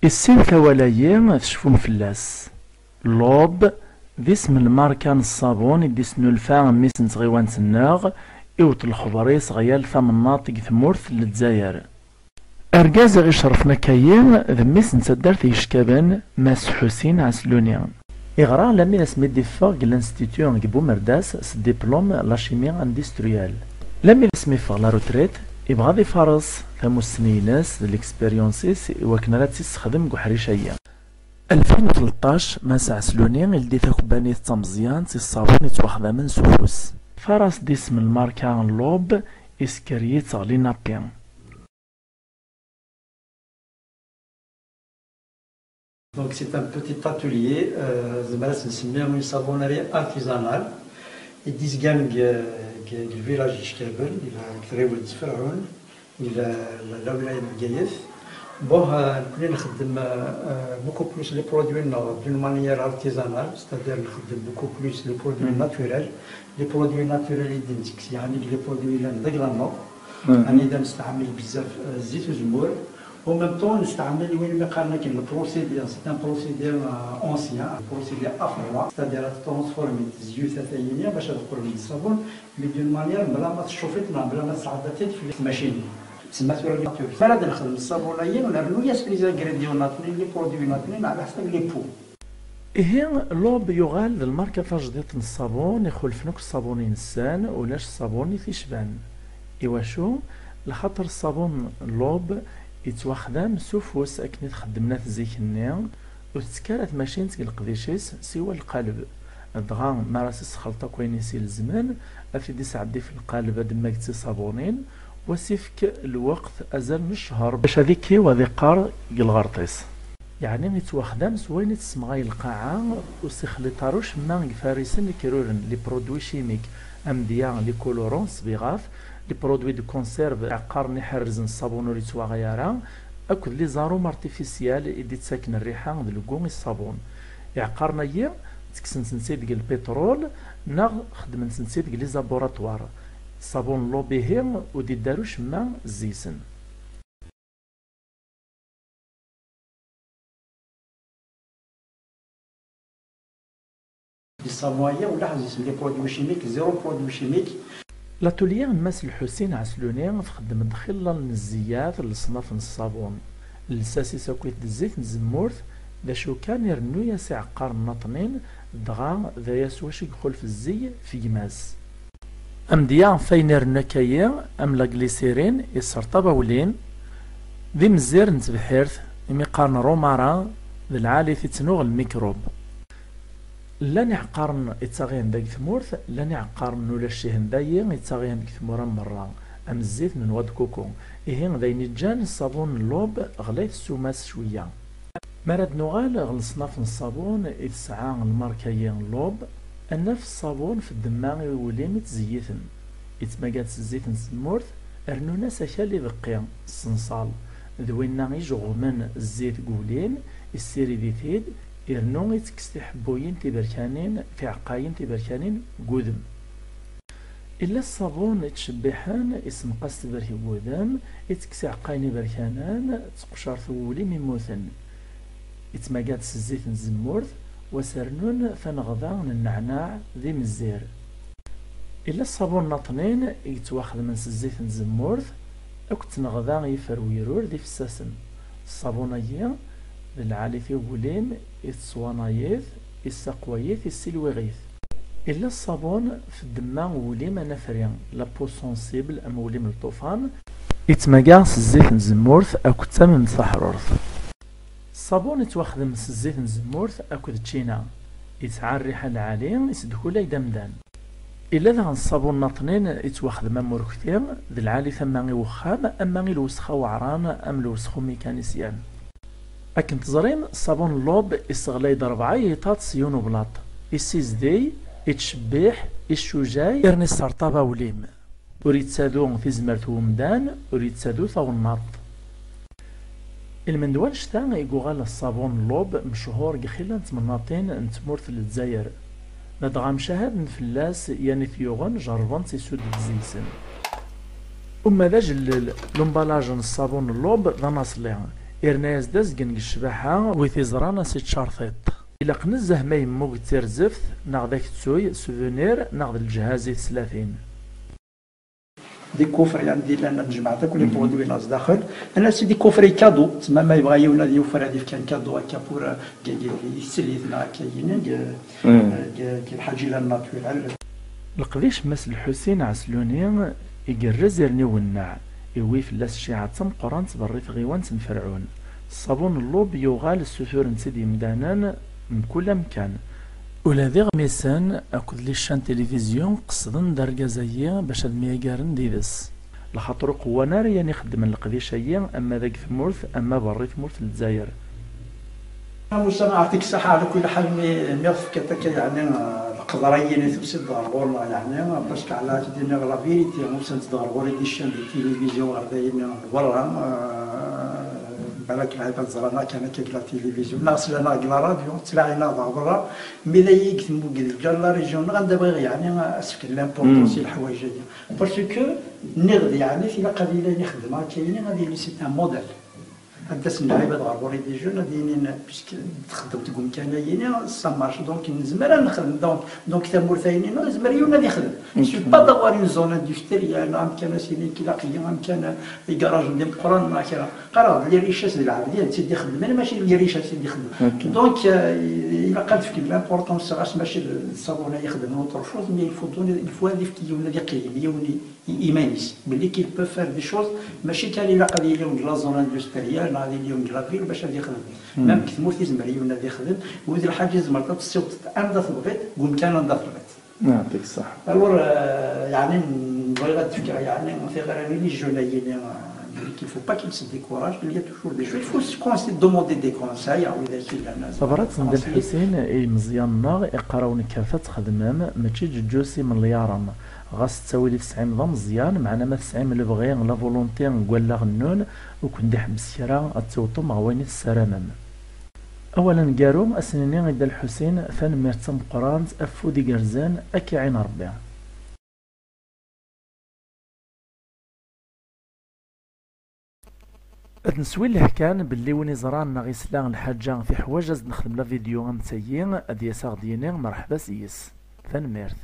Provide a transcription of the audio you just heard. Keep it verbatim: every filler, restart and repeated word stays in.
I sin tawal-agi tecfum fell-as. Lob, d isem n lmarka n ṣṣabun i d-isnulfa mmi-s n tɣiwant-nneɣ, iwet lexber-is ɣer yal tamnaḍt deg tmurt n Lezzayer. Argaz i ɣ-icerfen akka-yi d mmi-s n taddart n Yeckaben, Mass Ḥusin Ɛesluni. Iɣra almi d asmi d-iffeɣ deg l'Institut deg Bumerdas s diplôme la chimie industrielle. Almi d asmi yeffeɣ la retraite, ibɣa ad ifares tamussni-ines d l'expérience-is i wakken ara tt-issexdem deg uḥric-agi. Alfin u tleṭṭac, Mass Ɛesluni ildi takebbanit d tameẓyant i ṣṣabun yettwaxdamen s ufus. Faras d isem n lmarka n Lob, isker-itt ɣer l'INAPI. Donc c'est un petit atelier, euh, zemmer ad s-nsemmi une savonnerie artisanale, i d-izgan deg, deg, deg village Ickaben, deg, deg tɣiwant Ferɛun, deg la, la, la wilaya n Bgayet. Bon, euh, nekkni nxeddem, euh, euh, beaucoup plus les produits nneɣ d'une manière artisanale, c'est-à-dire nxeddem beaucoup plus les produits naturels, les produits naturels i d-nettekkes, yeɛni les produits yellan deg la nature. Anida nesteɛmel bezzaf, euh, zzit uzemmur. En même temps, nesteɛmel win mi qqaren akken le procédé, c'est un procédé, euh, ancien, un procédé à froid, c'est-à-dire ad transformer zzit atayini bac ad qqlen d ṣṣabun, mais d'une manière bla ma teccufiḍ neɣ bla ma tesɛeddaḍ-t-id fell-i tmacinin. Tsemma tura la nature. Mi ara d-nexdem ṣṣabun-agi, nernu-yas les ingrédients naṭnin, les produits naṭnin, ɛla ḥsab les pots. Ihi, Lob yuɣal d lmarka tajdiṭ n ṣṣabun ixulfen akk ṣṣabun inessan, ulac ṣṣabun i t-icban. Iwacu? Lxaṭer ṣṣabun n Lob yettwaxdam s ufus akken i t-xeddmen at zik-nni, ur tettekk ara tmacint deg leqdic-is siwa lqaleb. Dɣa, mi ara s-issexleṭ akk ayen i s-ilezmen, ad t-id-isɛeddi f lqaleb ad d-mmagget tiṣabunin, u ad s-ifk lweqt azal n ccher bac ad ikkiw ad iqqar deg lɣerṭ-is. Yeɛni yettwaxdam s wayen i tessemɣay lqaɛa, ur s-ixliṭ ara ucemma deg ifarisen ikruren, les produits chimiques, amedya, les colorants, ṣṣbiɣat, les produits de conserve, iɛeqqaren iḥerrzen ṣṣabun ur yettwaɣay ara, akked les arômes artificiels i d-ittaken rriḥa d lgu i ṣṣabun. Iɛeqqaren-agi, ttekksen-ten-id deg lpiṭrul, neɣ xeddmen-ten-id deg les laboratoires. Ṣṣabun n Lob ihi ur d-iddi ara ucemma zzi-sen. Di ṣṣabun-agi, ulaḥ ad isem les produits chimiques, zéro produit chimique. L'atelier n Mass Lḥusin Ɛesluni txeddem-d xillal n zziyat n leṣnaf n ṣṣabun. Lsas-is akkit d zzit n tzemmurt, d acu kan irennu-yas iɛeqqaren naṭnin, dɣa d aya s wacu i ixulef zzi f gma-s. Amedya ɣef ayen irennu akka-yi, am la glycérine, isserṭab awlim, d imezzir n tebḥirt, imi qqaren romarin, d lɛali-t ittnuɣ lmikrub. Llan iɛeqqaren ittaɣihen deg tmurt, llan iɛeqqaren ulac ihen dayi ittaɣihen deg tmura merra, am zzit n noix de coco. Ihi d ayen iǧǧan ṣṣabun n Lob ɣlayet ssuma-s cwiya. Mi ara d-nuɣal ɣer leṣnaf n ṣṣabun i tesɛa lmarka-yi n Lob, ad naf ṣṣabun f ddemma i wewlim i ttzeyyiten. Ittmaga-d s zzit n tzemmurt, rennun-as akal ibeqqi, ṣṣenṣal, d winna ijeɣɣumen zzit deg wewlim, issirid-it-id, irnu ittekkes tiḥebbuyin tiberkanin, tiɛeqqayin tiberkanin deg wudem. Illa ṣṣabun ittcebbiḥen, isenqas tberki deg wudem, ittekkes iɛeqqayen iberkanen, d tqecert n wewlim immuten. Ittmaga-d s zzit n tzemmurt, wa s-rnun taneɣda n nneɛnaɛ d imezzir. Illa ṣṣabun naṭnin i yettwaxedmen s zzit n tzemmurt akked tneɣda ifer wiṛur d ifessasen. Ṣṣabun-agi, d lɛali-t i wewlim, i tettwanayit, i ssaqwayit, i ssilwiɣit. Illa ṣṣabun f ddemma n wewlim anafri, la peau sensible, am wewlim n lṭufan, ittmaga s zzit n tzemmurt akked tamemt taḥrurt. Ṣṣabun ittwaxdem s zzit n tzemmurt akked ččina, isɛa rriḥa lɛali, isdekkulay-d amdan. Illa daɣen ṣṣabun naṭnin ittwaxdem am urkti, d lɛali tama i wexxam, ama i lwesxa weɛran, am lwesxa umikanisyan. Akken teẓrim, ṣṣabun n Lob isseɣlay-d rebɛa yiṭaṭ s yiwen ublaṭ, issizdiy, ittcebbiḥ, iccujay, irni isserṭab awlim. Ur yettadu tizmert n umdan, ur yettadu tawennaṭ. Ilmend wannect-a i yuɣal ṣṣabun n Lob mechuṛ deg xilla n temnaḍtin n tmurt n Lezzayer. Ladɣa mcahaden fell-as, yan i t-yuɣen, jerrben-t, isudd-d zzi-sen. Uma d ajellel, l'emballage n ṣṣabun n Lob d anaṣli. Irna-yas-d azgen deg ccbaḥa, wi t-iẓran a s-iččar tiṭ. Ilaq nezzeh ma yemmug d tirzeft, neɣ d akettuy, souvenir, neɣ d lǧehaz i teslatin. Des coffres, yani, d illan ad nejmeɛ akk les produits-a zdaxel. Ana c'est des coffrets cadeaux, tma ma yebɣa yiwen ad yufer ad yefk un cadeau akka pour, euh, i teslit neɣ akka yini, euh, euh, lḥaǧa la naturel. Leqdic Mass Lḥusin Ɛesluni, igerrez yerna iwenneɛ, iwwi fell-as cciɛa d tameqqrant berri tɣiwant n Ferɛun. Ṣṣabun n llub yuɣal ssuturen-t-id yimdanen mkul amkan. Ula d iɣmisen akked les chaînes télévision qesden-d argaz-agi bac ad myagaren d ides. Lxaṭer ur qewwan ara yan ixeddmen leqdic-agi ama deg tmurt ama berri tmurt n Lezzayer. Musa, ɛṭik ṣṣaḥa, ɛla kulli ḥal, mi, mi ɣ-tefkiḍ akka, yeɛni, eh, leqder-agi-nni tusiḍ-d ɣer ɣur-neɣ, yeɛni, parce que ɛla ad k-d-iniɣ la vérité, usant-d ɣer ɣur-i des chaînes de télévision ɣer dayen, eh, berra, eh, balak lɛibad ẓran akan akka deg la télévision, neɣ slan-aɣ deg la radio, ttlaɛin-aɣ ɣer berra, mais d aya i yettmuggen deg la région-nneɣ, anda bɣiɣ, yeɛni, ad s-fken l'importance i leḥwayeǧ-agi. Parce que, nniɣ-d, yeɛni, tilaq ad yili ayen i xeddmeɣ akka-yini, ad yili c'est un modèle. Ad d-asen lɛibad ɣer ɣur-i des jeunes, ad d-inin, puisque txeddmeḍ deg umkan-ayini, ça marche, donc nezmer ad nexdem. Donc, donc tamurt-ayini, nezmer yiwen ad ixdem. Il suffit pas d'avoir une zone industrielle, amkan ad s-inin ilaq-iyi amkan, igarajen d imeqqranen, neɣ kra. Qqareɣ-d les richesses d lɛebd i tt-id-ixeddmen, mačči d les riches i tt-id-ixeddmen. Donc, euh, ilaq ad fken l'importance, ɣas mačči d ṣṣabun ay ixeddmen, autre chose, mais il faut donner, il faut ad ifk yiwen ad iqim, yiwen i, i iman-is, belli qu'il peut faire des choses, mačči kan ilaq ad yili deg la zone industrielle, neɣ ad yili deg la ville bac ad ixdem. Même deg tmurt izmer yiwen ad ixdem, u d lḥaǧa tzemreḍ ad tessiwḍeḍ anda tebɣiḍ, deg umkan anda tebɣiḍ. Yeɛṭik ṣṣeḥḥa. Alors, euh, yeɛni, bɣiɣ ad d-fkeɣ, yeɛni, tiɣri i les jeunes-ayini, euh, qu'il faut pas qu'ils se découragent, il y a toujours des choses, il faut se conseiller, demander des conseils à widak yellan. Tabrat n Dda Lḥusin i yimeẓyanen-nneɣ, iqqar-awen kkret ad txedmem, mačči ǧeǧǧu s imelyaṛen. Ɣas ttawil i tesɛim d ameẓyan, meɛna ma tesɛim lebɣi, la volonté, deg wallaɣ-nnun, ur ken-d-iḥebbes kra ad tewṭem ɣer wayen i tessaramem. Awal aneggaru, ad s-nini i Dda Lḥusin tanemmirt tameqqrant, afud igerrzen, ad k-iɛin Rebbi. Ad neswilleh kan belli win iẓran neɣ isla lḥaǧa tiḥwaǧ ad s-d-nexdem la vidéo am tagi, ad yas aɣ-d-yini merḥba s yis. Tanemmirt.